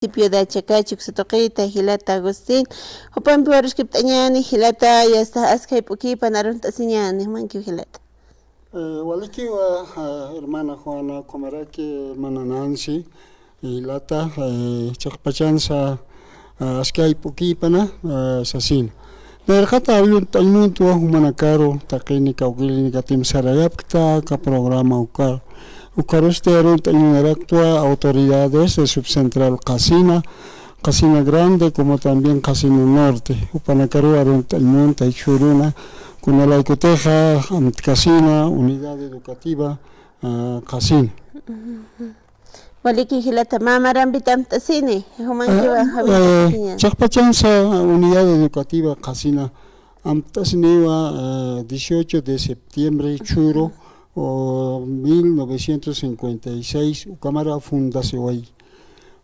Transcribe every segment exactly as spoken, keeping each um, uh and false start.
municipio de Achacachi uksa tuqita, jilata Agustín. Jupampi waruskipt'añäni, jilata, yasta, askha jayp'ukipan arunt'asiñäni, jumankiw jilata. Eh, walikiwa, eh, hermana Juana, ukhamaraki hermana Nancy, jilata, eh, chiqpachansa, eh, askha jayp'ukipana, eh, sasina. Nayraqata arunt'añ muntwa jumanakaru, taqini kawkïrinakatim sarayapkta aka programa ukar. Ukarusti arunt'añ munaraktwa autoridades de Subcentral Qhasina, Qhasina Grande, como también Qhasina Norte. Jupanakaru arunt'añ munta jichhüruna, kunalaykutixa Amtkasina, Unidad Educativa, ah, Qhasina. Waliki jilata, mä marampi amtasini, jumankiwa, ah, jawirt'asiñäni. Chiqpachansa Unidad Educativa Qhasina amtasiniwa, ah, dieciocho de septiembre, chüru, o mil novecientos cincuenta y seis, ukamara fundasiway.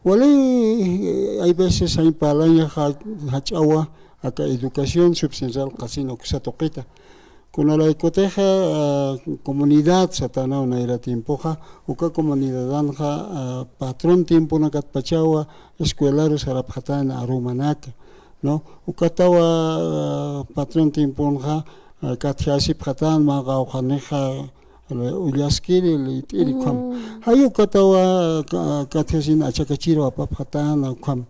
Wali, eh, hay veces hay parlaña ja-, jach'awa, aka educación subcentral Qhasina uksa tuqita. Kunalaykutixa, ah, comunidad satäna nayra tiempoxa, uka comunidadanxa, ah, patrón tiemponakatpachawa escuelaru sarapxatäna arumanaka, ¿no? Ukatawa, ah, patrón tiemponxa, ah, katjasipxatäna mä qawqhanixa, ullaskiri, liyt'iri, ukham. Jay ukatawa, ah, ka-, katjasin Achacachiru apapxatäna, ukham.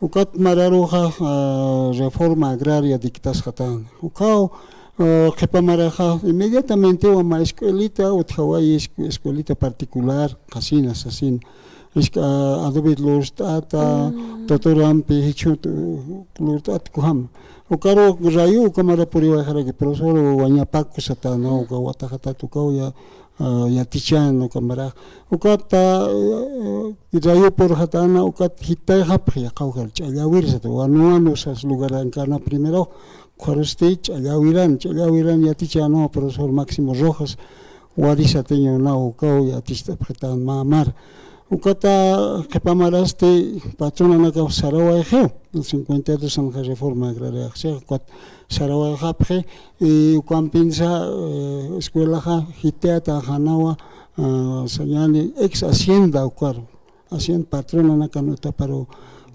Ukat mararuxa, ah, reforma agraria dictasxatäna. Ukaw, ah, qhipa maraxa inmediatamente wa mä escuelita utjawayi, escu-, escuelita particular, Qhasina, sasin. Isk-, ah, adobit lurt'ata, tuturampi, jichhüru lurt'ata, ukham. Ukaru rayu ukamara puriwayxaraki, profesor Wañapaku satäna, uka wataxatat ukaw ya, ah, yatichäna ukamara. Ukata, eh, rayu purxatäna, ukat jitayxapxi, yaqha ujar Ch'allawir sata, Wanu Wanu sas lugarankana primero, ukharusti Ch'allawiran, Ch'allawiran yatichäna profesor Máximo Rojas, wari satiñäna, ukaw yaticht'apxitäna mä mar. Ukata qhipa marasti patronanakaw sarawayxiw, cincuenta y dos anxa reforma agraria, ukat sarawayxapxi, y ukampinsa, eh, escuelaxa jitayatäxänawa, ah, sañäni ex hacienda ukaru. Hacienda patronanakan utaparu,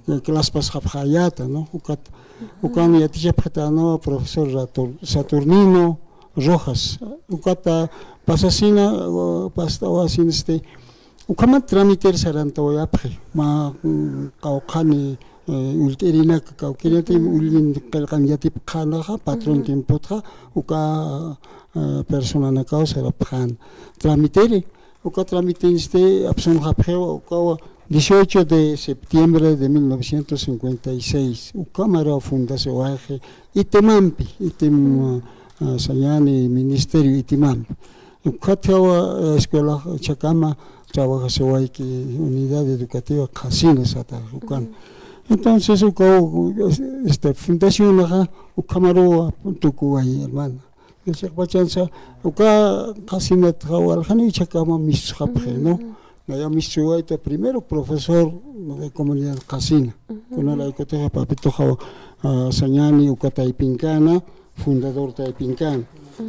eh, claspasxapxayäta, ¿no? Ukat, ukan yatichapxitänawa profesor Ratur-, Saturnino Rojas. Ukata pasasina, eh, past'awasin, este, ukhamat tramiter sarantawayapxi, mä, mm, qawqhani, eh, ullt'irinak kawkïrinati, ullin qillqan yatipxänaxa, patrón tiempotxa, uka, eh, personanakaw sarapxän tramiteri, uka tramitensti apsunxapxiwa, ukawa dieciocho de septiembre de mil novecientos cincuenta y seis, ukamara fundasiwayxi, ITEMAMpi, ITEM, ah, sañäni ministerio ITEMAMpi. Ukatjawa, eh, escuela chakama trabajasiwayki unidad educativa Qhasina sata ukan. Entonces, ukaw, este, fundacionaxa, ukhamaruwa tukuway, hermana. Chiqpachansa, uka Qhasinatxa waljani chakama mistsxapxi, ¿no? Naya mistsuwayta primero profesor de comunidad Qhasina. Kunalaykutixa papitoxa, ah, sañäni uka taypinkana, fundador taypinkana.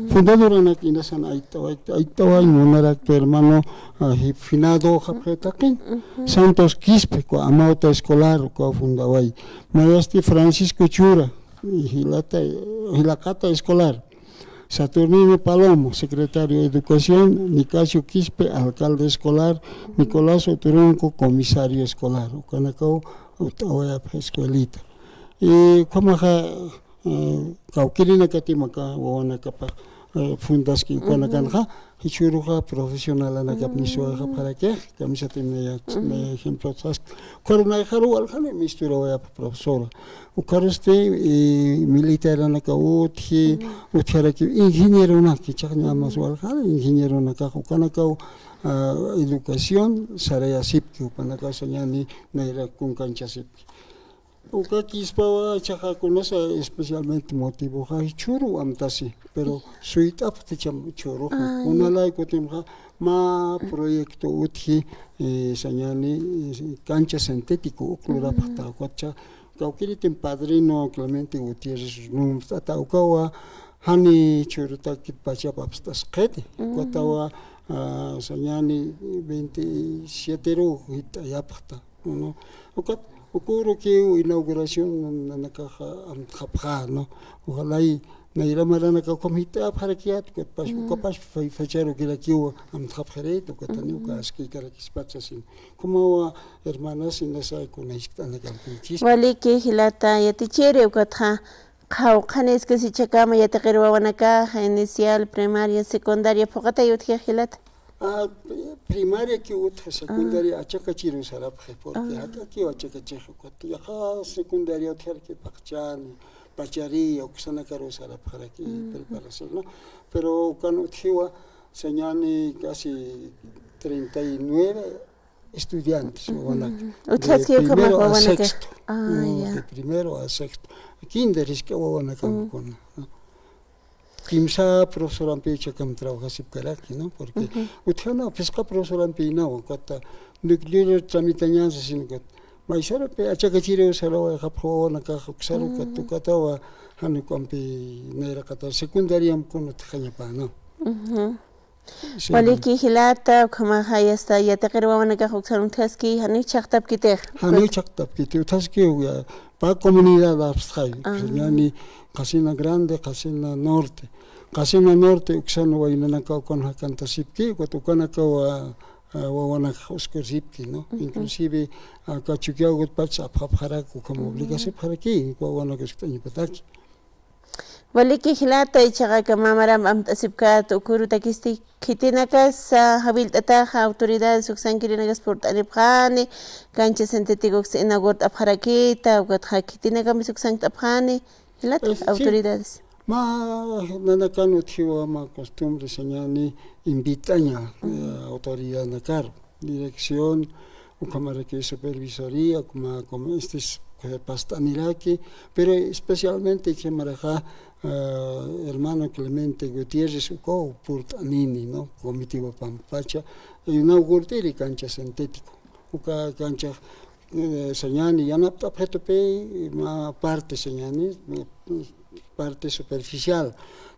Fundadoranak inasan aytaway, aytaway munaraktu hermano, ah, hi-, finado japxi taqin. Santos Quispe, uka Amawta Escolar, uka fundaway. Mayasti Francisco Chura, jilata, jilaqata escolar. Saturnino Palomo, secretario de Educación, Nicasio Quispe, alcalde escolar, Nicolás Oturonco, comisario escolar. Ukanakaw utawayapxi escuelita. Y ukhamaxa, eh, kawkïrinakatim aka wawanakapa, eh, fundaski ukanakanxa, jichhüruxa profesionalanakap miswayxapxaraki, kamisatim naya, naya ejemplo sask. Ukharu nayxaru waljani misturawayapxi profesora. Ukharusti, eh, militaranakaw utji, utjaraki ingenieronak, jichhax ñä mas waljani ingenieronakax, ukanakaw, ah, educación sarayasipki, jupanakaw sañäni nayra kunkanchasipki. Uka Quispawa jichhaxa kunasa especialmente motivoxa jichhüru amtasi, pero suyt'apxti cham jichhüruxa. Kunalaykutixa mä proyecto utji, eh, sañäni, eh, cancha sintético uk lurapxta, ukatxa kawkïritim padrino Clemente Gutiérrez numt'ata, ukawa jani jichhürutakit pachap apst'asqiti, ukatawa, ah, sañäni veintisiete ru jit'ayapxta, ¿no? Ukat Uka urukiw inauguración nanakaxa amtxapxä, ¿no? Ojalá y nayra maranakax ukham jit'apxarakiyät, ukapax, ukapax fe-, fecharukirakiw amtxapxirït, ukataniw uka askïkarakispat sasin. Ukhamawa hermanas, inasa kuna jiskt'anakampïchis. Waliki jilata yatichiri, ukatxa qhawqhani iskasichakama yatiqir wawanakax, inicial, primaria, secundaria, phuqatay utjix jilata. Ah, primaria kiw utja, secundaria achakachiru sarapxi, porque jak'akiw achakachix, ukat yaqha secundaria utjarki paqchani, pachari, uksanakaru sarapxaraki preparación, ¿no? Pero ukan utjiwa, sañani casi treinta y nueve estudiantes, wawanak. De primero a sexto. Ah, ya. De primero a sexto. Kinder jisk'a wawanakam kuna, ¿no? Kimsa profesorampichakam trabajasipkaraki, ¿no? Porque utjana phisqa profesorampïnaw, ukat núcleo tramitañan sasin ukat. Maysarapi achakachiriw sarawayxapxi wawanakax uksaru ukat, ukatawa jan ukampi nayraqata secundariam kuna utjañapäna. Sí. Waliki jilata, ukhamaxa yasta yatiqir wawanakax uksan utjaski, janiw chhaqtapkitix. Janiw chhaqtapkiti, utjaski, ya, pä comunidad apstxay. Sañani Qhasina Grande, Qhasina Norte. Qhasina Norte uksan waynanakaw ukan jakantasipki, ukat ukanakaw, ah, wawanak uskursipki, ¿no? Inclusive, ah, aka Chukiyawu ukatpach apxapxarak, ukham obligasipxaraki, wawanak uskt'añapataki. Waliki jilata, ichaxa aka mä maramp amt'asipkät, uka urutakisti khitinakasa jawillt'ataxa autoridades uksankirinakasa purt'anipxani, cancha sintético uksa inaugurt'apxarakita, ukatxa khitinakampis uksankt'apxani, jilata, autoridades. Mä nanakan utjiwa mä costumbre sañani invitaña, eh, autoridadnakaru. Dirección, ukhamaraki supervisoría, ukma, como este es, eh, past'aniraki, pero especialmente ukhamaraxa, eh, hermano Clemente Gutiérrez, ukaw purt'anini, ¿no? Comitiva Pampacha, inaugurt'iri cancha sintético. Uka cancha, eh, sañani, yanapt'apxitupi, ma parte sañani, eh, parte superficial.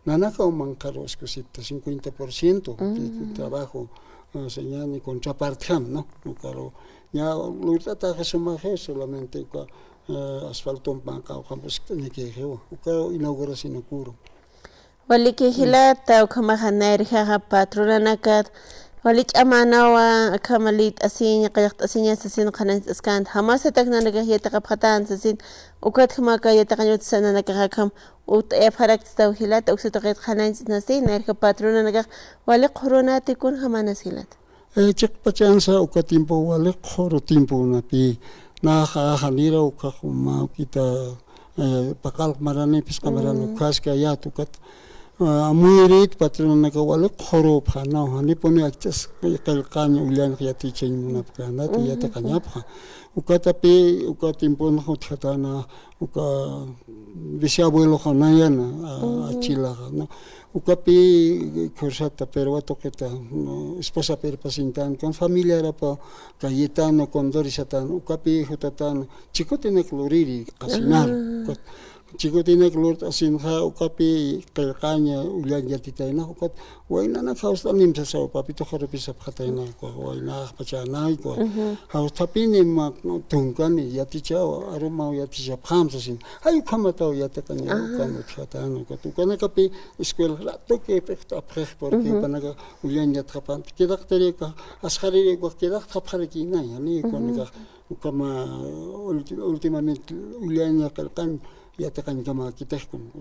Nanakaw manqharu uskusipta, cincuenta por ciento de trabajo, ah, sañani contrapartjam, ¿no? Ukaru, ña lurt'ataxa sumaxi, solamente uka, eh, asfaltomp manqha ukham uskt'añakixiwa. Ukaru inaugurasinakuru. Waliki jilata, ukhamaxa nayrjaxa patronanakat, wali ch'amanawa, akhama lït'asiña, qillqt'asiña sasin qhanañcht'askänti, jamasatak nanakax yatiqapxatänti sasin, ukatjama aka yatiqañ utjsa nanakax akham ut'ayapxaraktistaw jilata, uksa tuqit qhanañcht'asnasti, nayrja patronanakax wali qhurunati kunjamanas jilata. Eh, chiqpachansa uka tiempo wali qhuru tiemponapï, naxa janira ukax mä ukita, eh, paqallq marani, phisqa marani ukhaski ayat ukat, ah, amuyirït patronanakaw wali qhurupxänaw, janipuni akch'as qillqañ ullañx yatichañ munapkänati, yatiqañapxa. Ukatapï, uka tiemponxa utjatäna, uka bisabueloxa nayana, a-, achilaxa, ¿no? Ukapi cursata Perú tuqita, ¿no? Esposa Perú pasintan, con familiarapa Cayetano, Condori satan, ukapi jutatan, chikutinak luriri, qasinar. Ukat chikutinak lurt'asinxa, ukapi qillqaña, ullañ yatitayna, ukat waynanak jawst'anim sasaw, papito jarupi sapxatayna, uka waynax pachanay, uka jawst'apini ma tunkani, yatichaw, arumaw yatichapxam sasin. Ay, ukhamataw yatiqaña, ukan utjatan, ukat ukanakapi escuela ratoki p'iqt'apxix, porque ukanaka ullañ yatxapan. Quedaqtari uka, asxariri uka quedaqtxapxarakïna, yani, ukanaka, ukama, ulti-, últimamente ullaña qillqañ yatiqañkama kitixkun.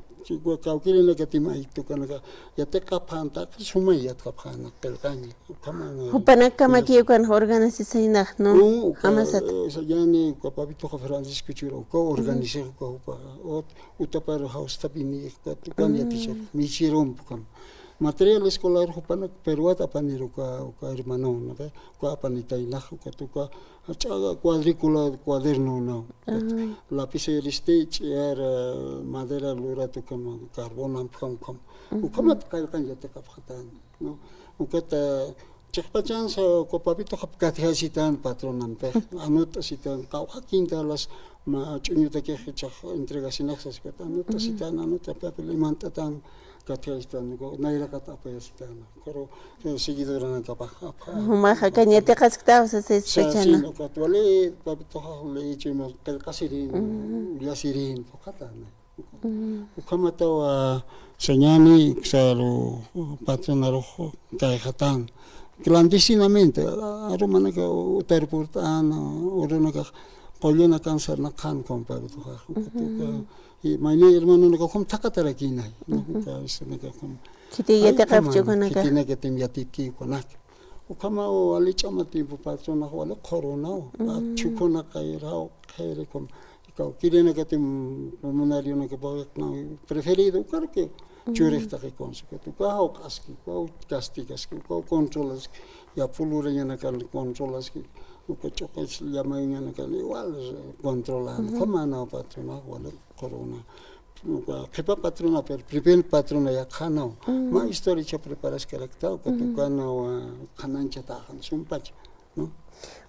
Kawkirinakatim aykt ukanaka yatiqapxän taqi sumay yatxapxäna qillqañ. Ukhamana. Jupanakamakiw ukan organizacionax, ¿no? No, uka, jamasat. Eh, sañani, uka papitoxa Francisco Chura, uka organizix uka jupa, ot-, utaparu jawst'apini, uka, ukan yatichap, michirump ukam. Material escolar jupanak Peruat apanir uka, uka hermano, ¿no? Uka apanitaynax, uka, uka, ch'aga cuadrícula, cuaderno, ¿no? Lapiceristi, ch'iyar, eh, madera lurat ukam, carbón amp ukam, ukam. Ukhamat qillqañ yatiqapxatan, ¿no? Ukata, chiqpachansa, uka papitoxa katjasitan patronampix, anotasitan, qawqha quintalas, ma, ch'uñutakix jichhax entregasinax sasipata, anotasitan, anotapapil imant'atan, Katjayastan, nayraqat apayasitan. Pero, eh, seguidoranakapax apxa. Jumaxa kañatiqasktaw sasispa. Sa-, chana. Sin, ukat wali, papituxa, le ichuymas qillqasirin, ullasirin, uqatana. Ukhamatawa sañani, uksaru patronarux kayxatan. Clandestinamente, arumanaka utar purt'an, urunakax qullunakan sarnaqan, compadre, ukat, uka, y mayni hermanonaka ukham thaqatarakïnay, ¿no? Uka, ukanaka ukham. Khiti yatiqapchi ukanaka. Khitinakatim yatipki ukanaka. Ukhamaw wali ch'ama tiempo patronax wali qhurunaw. Chhukhunakayraw, qhiri ukham. Ukaw kirinakatim comunarionakapax preferido, ukaruki churix taqi consejo. Ukaw q'aski, ukaw castigaski, ukaw controlaski. Yapul urañanakan controlaski. Uka ch'uqis llamayuñanakan igual controlan. Ukhamaw patronax wali qhuruna. Uka qhipa patrona, pero primer patrona yaqhanaw. Mä historiacha preparaskarakta, ukat ukanaw qhanañchataxan, sumpach, ¿no?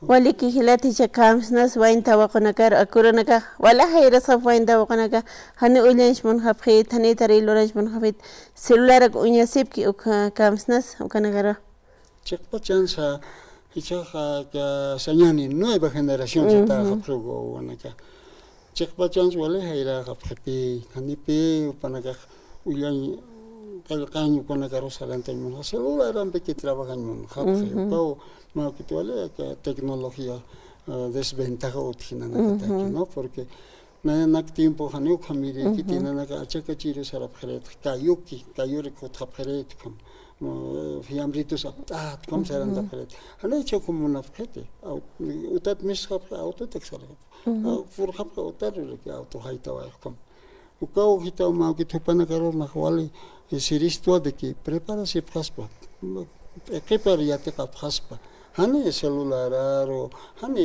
Waliki jilata, jichha kamsnas wayn tawaqunakar, akurunakax, wali jayrasxap wayn tawaqunakax, jani ullañch munxapxit, jani tariy lurañch munxapxit, celularak uñasipki, uka kamsnas, ukanakaru. Chiqpachansa, jichhaxa, ka sañani, nueva generación sataxapxi wawanaka. Chiqpachansa wali jayraxapxipi, janipi, jupanakax ullañ, qillqañ, ukanakaru sarantañ munxa, celularampiki trabajañ munxapxi, ukaw, mä ukit wali, ka tecnología, ah, desventaja utjinanakataki, ¿no? Porque nayanak tiempo jani ukhamiri, khitinanaka achakachiru sarapxirït, kayuki, kayurik jutxapxirït, ukham, no, fiambritos apt'at, ukham sarantapxirït. Jani jichha ukham munapxiti, au-, utat misxapxi, autotak sarapxi. Au-, purxapxi, utaruraki auto jaytaway, ukham. Ukaw jitaw mä ukit jupanakarux nax wali, eh, siristwa de que preparasipxaspa, p'iqipar yatiqapxaspa. Jani celulararu, jani,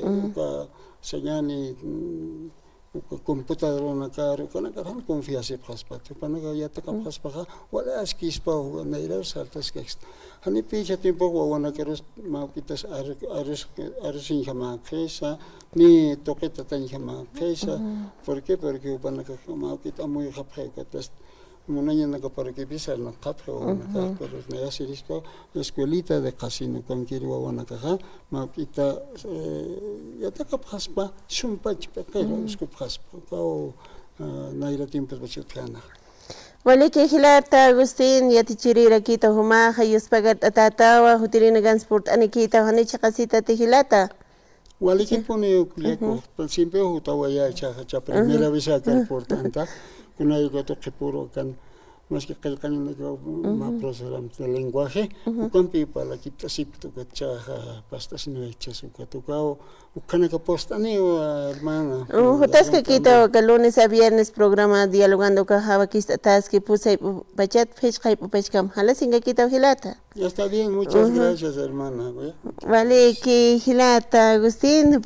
eh, uka sañani, mm, uka computadoranakaru, ukanakar jan confiasipxaspa. Jupanaka yatiqapxaspaxa, wali askispa, uka nayrar sartaskaksta. Janipi jichha tiempo wawanakarus mä ukitas aru-, arus-, arusiñjamäkisa, ni tuqitatañjamäkisa. ¿Por qué? Porque jupanakax mä ukit amuyxapxi, ukatas munañanakaparukipis sarnaqapxi wawanakax, pero naya sirispa escuelita de qhasina ukankir wawanakaxa, mä ukita, eh, yatiqapxaspa, sumpach p'iqir uskupxaspa, ukaw, eh, nayra tiempos bachutjana. Waliki jilata Agustín, yatichirirakita jumaxa, yuspagart'atätawa, jutirinakansa purt'anikita, jani chiqasitati jilata. Walikipuni, ujú, kullaku, siempre jutawayä, jichhaxa, jichha primera vez aka purt'anta, kunayukatu qhipüru akan, maski qillqañanaka mä profesoram de lenguaje, ujú, ukampi parlakipt'asipkta, ukat jichhaxa past'asiniwa jichhas ukat ukaw, ukhanaka purt'aniwa, hermana. Ujú, jutaskakitaw aka lunes a viernes programa Dialogando ukaxa wakist'ataski, pusay p'u-, pachat, phisqay p'u pachkam, jalasinkakitu jilata. Está bien, muchas gracias, hermana. Waliki jilata Agustín,